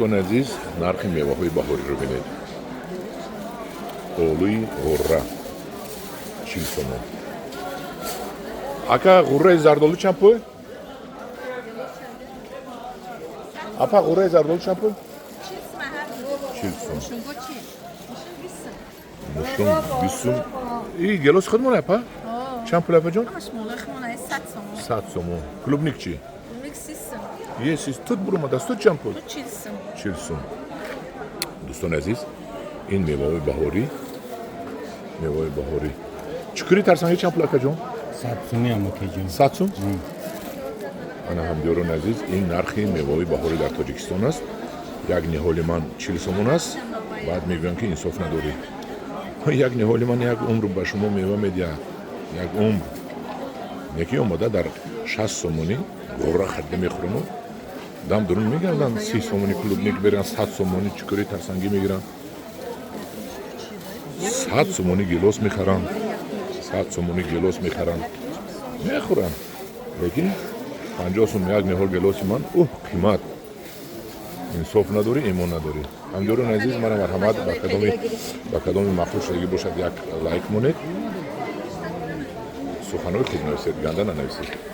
Дӯстони азиз, нархи меваҳои баҳориро бинед. Олуи ғурра 40 сомон. Ака, ғурраи зардолу чанд пул? Апа, ғурраи зардолу чанд пул? 40 сом. Мушум 20 сум. И гелос худмон, апа, чанд пул, апаҷон? 100 сомон. Клубника чӣ? Есис тут бурумадааст. Тут чанд пул? 40 сум. Дӯстони азиз, ин меваҳои баҳорӣ, меваҳои баҳорӣ. Чукури тарсанги чанд пул, акаҷон? 100 суми, амакаҷон. 100 сум. Ана, ҳамдиёрони азиз, ин нархи меваҳои баҳорӣ дар Тоҷикистон аст. Як ниҳоли ман 40 сомон аст. Баъд мегӯям, ки инсоф надорӣ. Як ниҳоли ман як умр ба шумо мева медиҳад, як умр. Неки омода дар 60 сомонӣ ғурра харида мехӯраму дам дурун мегарданд, 30 сомонӣ клубника беран, 100 сомонӣ чукури тарсангӣ мегиранд, 100 сомонӣ гелос мехаранд, 100 сомонӣ гелос мехаранд, мехӯранд. Лекин 50 сум як ниҳол гелоси ман, уҳ, қимат. Инсоф надорӣ, имон надорӣ. Ҳамдиёрони азиз, мана, марҳамат, ба кадоми маъқул шудагӣ бошад, як лайк монед, суханҳои хуб нависед, ганда нанависед.